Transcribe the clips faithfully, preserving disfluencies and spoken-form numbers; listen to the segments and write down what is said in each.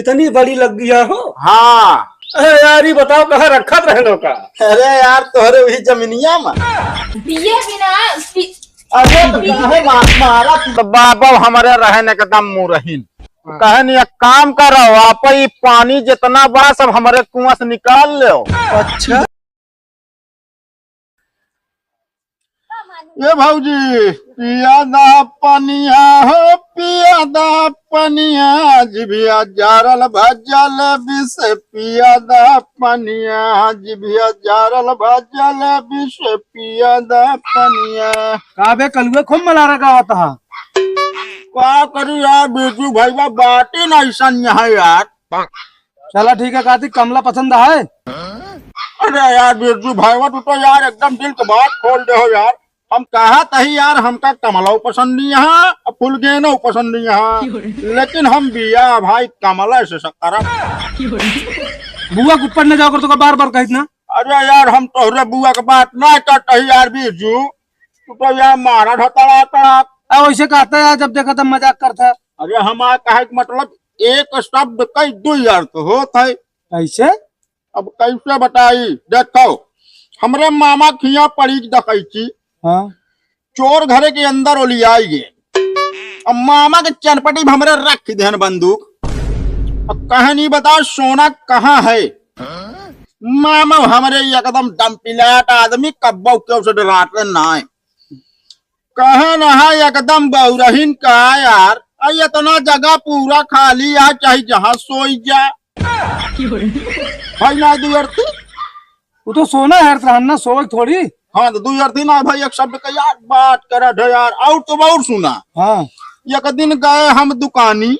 इतनी बड़ी लग गया हो? हाँ। अरे यार, ये बताओ, कहाँ रखत रहनो का? अरे यार, तोहरे वही जमीनिया में। पिए बिना पी- अरे, तो काहे मा-, मारा तू? तो बाबा हमरे रहन एकदम मुरहीन। हाँ। कहे नहीं, एक काम करो, आप ही पानी जितना बा, सब हमरे कुआं से निकाल लो। अच्छा। ए भौजी, पिया दा पनिया हो, पिया दा पनिया, जिभिया जारल भजल विष, पिया दा पनिया, जिभिया जारल भजल विष, पिया दा पनिया। का बे कलुआ, खूब मलारा गावत हा। का करी यार बिरजू भैया, बाटे ना ऐसा है यार। चला ठीक है, काती कमला पसंद है? अरे यार बिरजू भाईवा, तू तो यार एकदम दिल के बात खोल दे हो यार। हम कहा तही यार, हमका कमला पसंद नहीं है, अब फुलगेना पसंद नहीं है, लेकिन हम बिया भाई कमला से करब। बुआ के ऊपर न जाओ कर, तो का बार बार कहित ना। अरे यार, हम तोहरे बुआ के बात ना करते ही यार बिरजू, तू तो यार मारा ढतड़ा तड़ा। अब वैसे कहता है, जब देखा तब मजाक करता है। अरे हमारा कहे के मतलब एक शब्द कई दो यार तो होत है। कैसे? अब कैसे बताई? देखो, हमरे मामा खिया पड़ी के डकैती। हाँ। चोर घरे के अंदर ओलियाई गे। अब मामा के चनपटी में हमरे रख देहन बंदूक। अब कहे नहीं बताओ सोना कहाँ है? मामा हमरे एकदम दम पिलाट आदमी, कब्बो केहू से डराते ना है। कहे ना है एकदम बौरहिन का यार, आ इतना जगह पूरा खाली है, चाहे जहाँ सोई जा। भाई ना दुअर्थी। वो तो सोना है, हर तरह ना सोई थोड़ी। हाँ, तो दुअर्थी ना भाई, एक शब्द का यार बात करा ढे यार, और तो और सुना। हाँ। एक दिन गए हम दुकानी,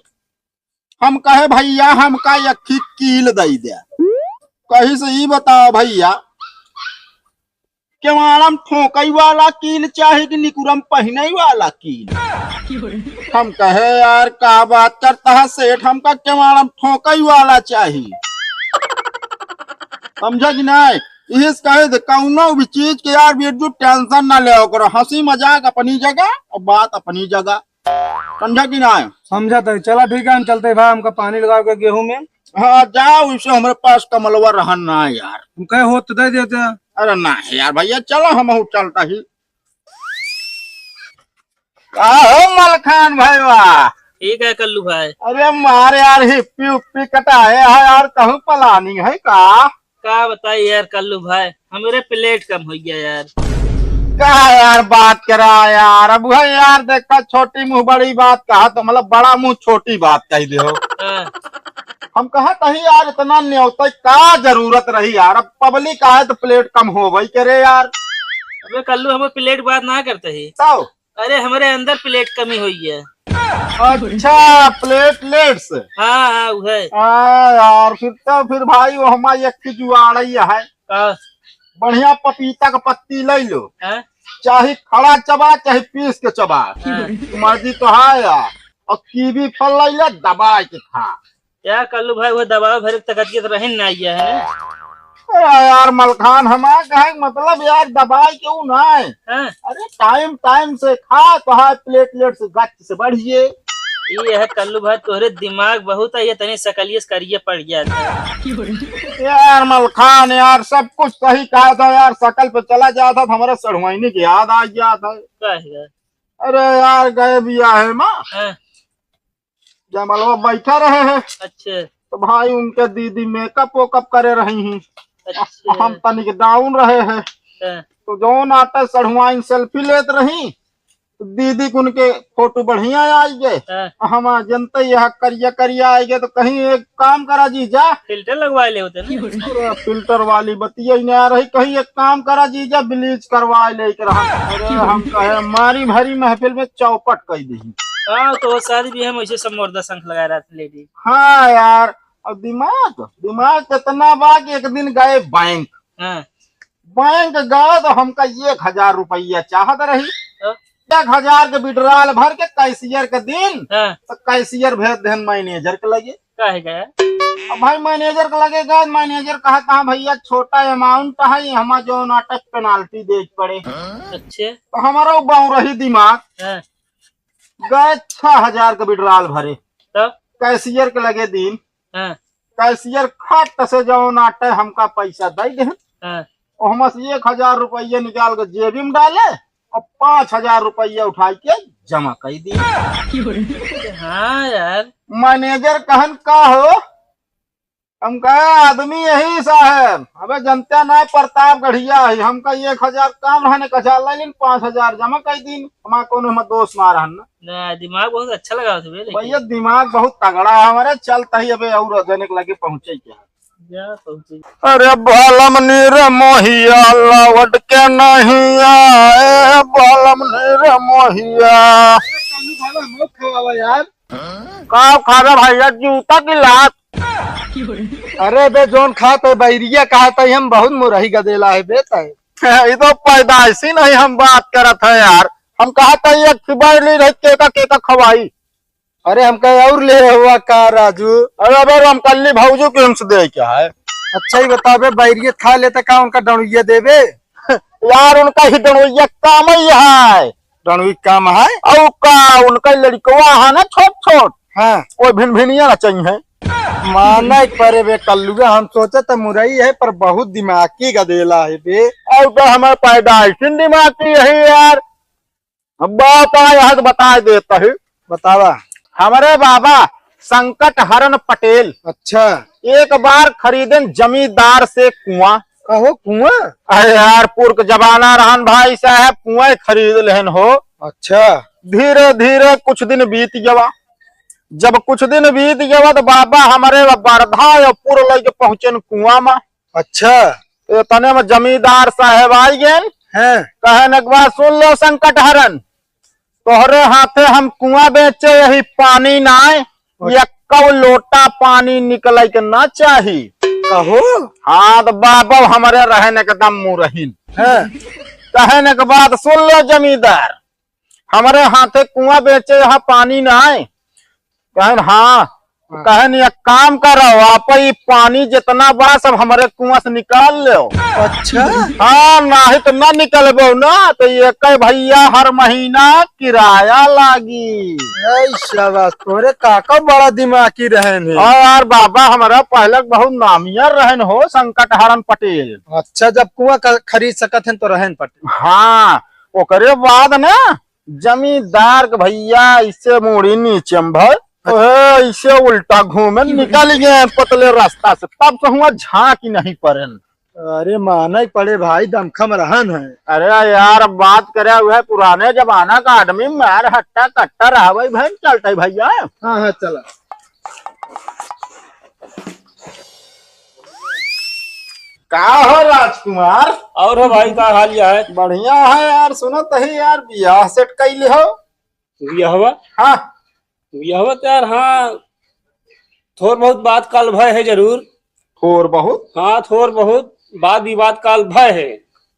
हम कहे, "भैया, हमका एक ही कील दई दे।" कही से ई बताओ भैया, केवाड़म ठोकई वाला कील चाही कि निकुरम पहिनई वाला कील? हम कहे, "यार, का बात करता है सेठ, हमका केवाड़म ठोकई वाला चाही।" समझा कि नाय? इही से कहे थे, कौनो भी चीज के यार बिरजू tension ना लेवा करो, हंसी मजाक अपनी जगह और बात अपनी जगह। समझा कि ना? समझा तो। चला ठीक है, हम चलते हैं भाई, हमका पानी लगावे के गेहूं में। हाँ, जाओ, इसे हमरे पास कमलवा रहन ना यार। हम कहे होत तो दे देते हैं। अरे ना यार भैया, चलो हम चलता ही। का हो मलखान भाई, वाह। ठीक है कल्लू भाई। अरे मार यार, हिप्पी उप्पी कटाए है यार, कहूँ planning है का? का बताई यार कल्लू भाई, हमरे plate कम होइ गया यार। का यार बात करा यार, अब है यार, देखा छोटी मुंह बड़ी बात कहा तो मतलब बड़ा मुंह छोटी बात कह दे हो। हाँ। हम कहा तही यार, इतना न्योता का जरूरत रही यार, अब public आए तो plate कम होबे करे यार। अबे कल्लू, हम plate बात ना करते ही। तो अरे, हमरे अंदर plate कमी हुई है। अच्छा, platelets। हाँ, हाँ, उहे। हाँ यार, फिर तो फिर भाई वो हमारी एक ही जुआड़ ही है। का? बढ़िया पपीता का पत्ती ले लो। हाँ? चाहे खड़ा चबा, चाहे पीस के चबा। हाँ। मर्जी तो है यार। और कीवी फल ले ले, दबा के खा। यार कल्लू भाई, वो दबाव भरे तकत के तो रहिन ना आइया है ना। अरे यार मलखान, हमार कहे के मतलब यार, दबाई क्यों ना है? हाँ। अरे time time से खा, तो हाय platelet से गच से बढ़िए। ये है कल्लू भाई, तोहरे दिमाग बहुत है, ये तनी सकलिए से करिए पड़ गया था। यार मलखान यार, सब कुछ सही कहा था यार, सकल पे चला जाता था, हमारा सढ़ुआइनी के याद आ गया था। का है यार? अरे यार, गए बियाहे मा। हाँ। जयमलवा बैठा रहे हैं। अच्छा। तो भाई उनके दीदी makeup वेकअप करे रही हैं। अच्छा। हम तनिक down रहे हैं। हाँ। तो जौन आटा सढ़ुआइन selfie लेत रही, तो दीदी के उनके photo बढ़िया आई गए। हाँ। हम जनते यह करिया करिया आई गए, तो कहीं एक काम करा जीजा। Filter लगवा ले होते ना। अरे filter वाली बतिया ही नहीं आ रही, कहीं एक काम करा जीजा, bleach करवा ले के रहा। अरे हम कहे मारी भरी महफिल में चौपट कर दी। हाँ, तो वो शादी भी हम ऐसे सब मुर्दा शंख लगा रहा था lady। हाँ यार, अब दिमाग, दिमाग कितना बा कि एक दिन गए बैंक। हाँ। बैंक गए तो हमका एक हजार रुपया चाहत रही। हाँ। एक हजार के withdrawal भर के cashier के दिन, हाँ। तो cashier भेज देहन manager के लगे। काहे गया? अब भाई manager के लगे गए, manager कहा, "कहाँ भैया, छोटा amount है, हमार जो नाटक penalty दे के पड़े।" अच्छा। तो हमारा वो बाऊ रही दिमाग। हाँ। गए छह हजार के withdrawal भरे। तब? Cashier के लगे दिन। हाँ। कैशियर खट से जौन आटे हमका पैसा दे दे। हाँ। ओहमा से एक हजार रुपया निकाल के जेबी में डाले और पाँच हजार रुपया उठाई के जमा कर दी। हाँ यार। मैनेजर कहन का हो, हम कहे, "आदमी यही साहब, अबे जनता ना प्रतापगढ़िया है, हमका एक हजार काम रहने का, ले लिन पाँच हजार जमा कर दीन, हमारा कोनो में दोष ना रहन ना।" ना, दिमाग बहुत अच्छा लगा था बे, लेकिन भैया दिमाग बहुत तगड़ा है हमारे, चलता ही अबे और जने के लगे पहुँचे क्या। जा पहुँचे। अरे बालम नीर मोहिया लौट के नहीं आए, बालम नीर मोहिया। अरे कालू भाई, मत खवावा यार। का खाबे भैया, जूता की लात? अरे बे, जौन खात है बैरिया खात है, हम बहुत मुरही गदेला है बे तै। ई तो पैदाइशी नहीं हम बात करत है यार, हम कहत है एक खिबाई ली रही, केका केका खवाई। अरे हमका और ले हुआ का राजू? अरे अबे रमकल्ली भौजू के हमसे दे क्या है? अच्छा ही बताबे, बैरिया खा लेता का उनका डणुइया देबे? यार उनका ही डणुइया काम ही है। डणुई काम है? और का, उनका लड़कवा है ना छोट छोट, हाँ। वो भिनभिनिया ना चाहिए। माना एक परे बे कल्लुआ, हम सोचे तो मुरई है पर बहुत दिमागी गदेला है बे। और तो हमारे पैदाइशी दिमागी यही यार। अब बात आ, यहाँ तो बता देता है। बतावा। हमारे बाबा संकट हरण पटेल। अच्छा। एक बार खरीदन जमींदार से कुआं। कहो कुआं? अरे यार, पुरख जमाना रहन भाई साहब, कुआं खरीद लेहन हो। अच्छा। धीरे धीरे कुछ दिन बीत गवा। जब कुछ दिन बीत गवा तो बाबा हमारे वर्धा और पुर लेके पहुंचन कुआं में। अच्छा। इतने में जमींदार साहब आई गए। हैं। कहन एक बार सुन लो संकट हरण, तोहरे हाथे हम कुआं बेचे, यही पानी नाय, अच्छा। यक्कौ लोटा पानी निकले के ना चाही। कहो? हाँ, तो बाबा हमरे रहन एकदम मुरहीन। हाँ। कहन के बाद सुन लो जमींदार, हमरे हाथे कुआं बेचे, यहाँ पानी नाय। कहन हाँ, हाँ। कहन एक काम करो, आप ई पानी जितना बा सब हमरे कुआं से निकाल लो। अच्छा। हाँ, नाही तो ना निकलबो ना, तो ये कह भैया हर महीना किराया लागी। ऐ शाबाश, तोरे काका बड़ा दिमागी रहन है। हाँ यार बाबा, हमारा पहले बहुत नामिया रहन हो संकट हरण पटेल। अच्छा, जब कुआं क-, खरीद सकत हैं तो रहन पटेल। हाँ, ओकरे बाद ना जमींदार के भैया ऐसे मूड़ी नीचे में भर, ओहे ऐसे उल्टा घूमे निकल गए पतले रास्ता से, तब से हुआ झांकी नहीं पड़न। अरे माना ही पड़े भाई, दमखम रहन है। अरे यार, अब बात करे हुए पुराने जमाना का आदमी, मार हट्टा कट्टा रहवे भैन चलते भैया। हाँ, हाँ, चला। का हो राजकुमार? और हो भाई, का हाल या है? बढ़िया है यार, सुनत ही यार, बियाह सेट कैले हो? बियहवा? हाँ। बियहवा तो यार, हाँ, थोर बहुत बात काल भय है जरूर। थोर बहुत? हाँ, थोर बहुत बात विवाद काल भय है।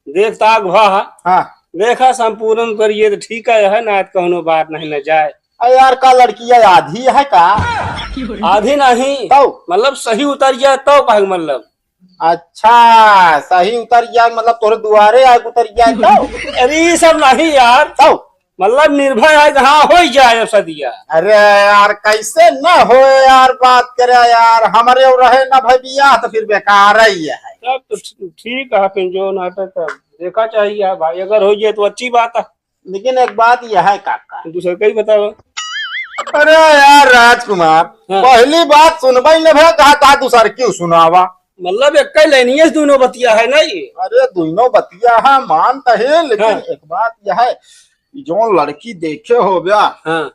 देख ताक भा है। हाँ। देखा संपूर्ण करिए तो ठीक है, है ना, तो कौनो बात नहीं न जाए। अरे यार, का लड़किया आधी है का? आधी नहीं। तो? मतलब सही उतर जाए तो कहे मतलब। अच्छा, सही उतर जाए, मतलब तोहरे दुआरे आए उतर जाए तो? अरे, ये सब नहीं यार। तो? मतलब निर्भय है कि हाँ, हो ही जाए अब सदिया। अरे यार, कैसे न हो यार, बात करे यार, हमरे और रहे ना भाई बियाह, तो फिर बेकार ही है। तब तो ठी-, ठीक है, फिर जो नाटक है, देखा चाहिए भाई, अगर हो जाए तो अच्छी बात है। लेकिन एक बात यह है काका। दूसर का ही बतावा। अरे यार राजकुमार, हाँ। पहली बात सुनबे न भे, कहा, कहा दूसर क्यों सुनावा? मतलब एक ही लाइनिये से दोनों बतिया है ना ये? अरे दोनों बतिया है, मान तो है, लेकिन हाँ। एक बात यह है, जौन लड़की देखे हो बया, हाँ।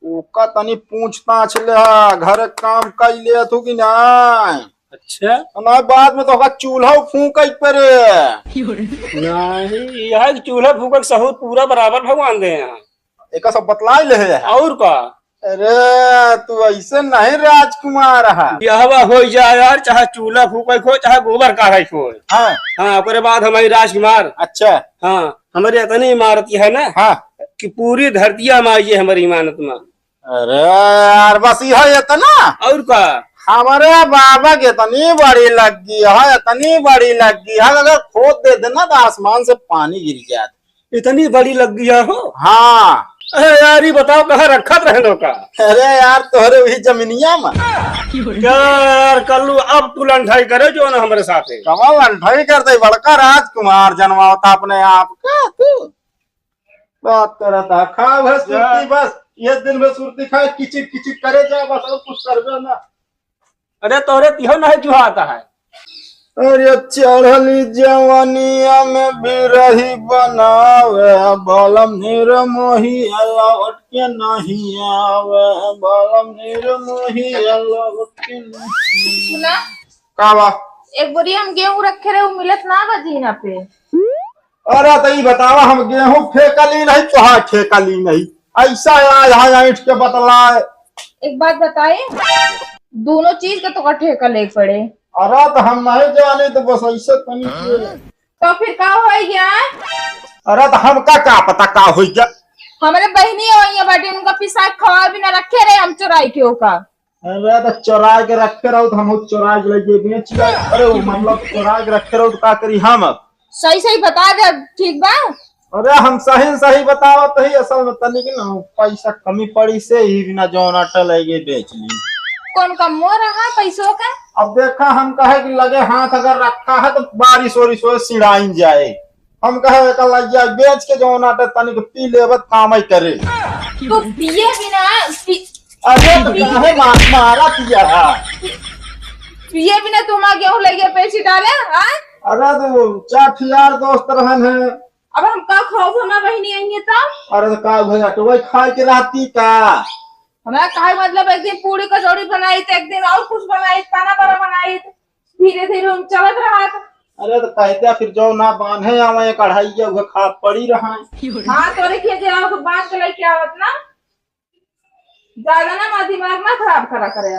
ओका तनी पूछताछ ले, घर काम कई ले तू कि ना? अच्छा। ना बाद में तो ओका चूल्हा फूंक परे। नहीं, यह है कि चूल्हा फूंक सहूर पूरा बराबर भगवान दे हैं। एका सब बतलाई ले है। और का? अरे, तू ऐसे नहीं राजकुमार है। बियाहवा हो जाए यार, चाहे चूल्हा फूंके को, चाहे गोबर काढ़े को। हाँ। हाँ, ओकरे बाद हमारी राजकुमार। अच्छा। हाँ, हमारी इतनी इमारत है ना हाँ। कि पूरी धरतिया में आई है हमारी इमारत में। अरे यार, बस यह इतना? और का? हमारे बाबा की इतनी बड़ी लग्गी है, इतनी बड़ी लग्गी है, अगर खोद दे देना तो आसमान से पानी गिर जाए। इतनी बड़ी लग्गी है हो? हाँ। अरे यार, ये बताओ, कहाँ रखत रहनो का? अरे यार, तोहरे वही जमीनिया में। क्या यार कल्लू, अब तू लंठाई करे जो ना हमरे साथे। कमाल लंठाई करते, बड़का राजकुमार जनमावता अपने आप का तू। बात करता, खाब है सुरती बस, ये दिन में सुरती खाए, किचिक किचिक करे जा बस, और कुछ करबे ना। अरे तोरे तिहो नहीं जुहाता है। अरे चढ़ली जवानिया में बिरही बनावे, बलम निर्मोही लौट के नहीं आवे, बलम निर्मोही लौट के नहीं। सुना? का बा? एक बोरी हम गेहूं रखे रहे, वो मिलत ना बा जीना पे। अरे तो ई बतावा, हम गेहूं फेंकली नहीं, चोहा फेंकली नहीं, ऐसा आया है ऐंठ के बतलाए। एक बात बताई, दोनों चीज का तो ठेका ले पड़े। अरे तो हम नहीं जाने, तो बस ऐसे तनी के। तो फिर का हो गया? अरे तो हमका का पता का हो गया? हमारे बहनी हो गई बाटे, उनका पिसा के खवा भी ना रखे रहे हम चुराई के ओका। अरे तो चुरा के रखे रहो तो हम चुरा के लेके बेच ले। अरे वो मतलब चुरा के रखे रहो तो का करी हम अब? सही सही बता दे, ठीक बा? अरे हम सही सही बतावत ही, असल में तनिक ना पैसा कमी पड़ी से ही बिना जौन आटा लेके बेच ली। कौन कम हो रहा पैसों का? अब देखा हम कहे कि लगे हाथ अगर रखा है तो बारिश ओरिश हो सिड़ाइन जाए। हम कहे एकर लज्जा बेच के जौन आटे तनिक पी लेबत कामई करे। तू पिए बिना पी- अरे तो काहे मार, मारा पिया है? पिए बिना तू माँ गेहूं लइके बेची डाले, हाँ? अरे तो चार ठियार दोस्त रहन है। अब हम का खाओ हमार बहिनी आई है तो? अरे तो का भैया तो वही खाए के रहती का? हमारा काहे मतलब एक दिन पूरी कचौड़ी बनाई तो एक दिन और कुछ बनाई, ताना बड़ा बनाई, धीरे धीरे हम चलत रहत। अरे तो कहते फिर जो ना बांधे आवे एक अढ़ाई उहे खा पड़ी रहा। हाँ तोरे के जे आओ तो बांध के लेके आवत ना। ज्यादा ना हमारा दिमाग ना खराब करा करे।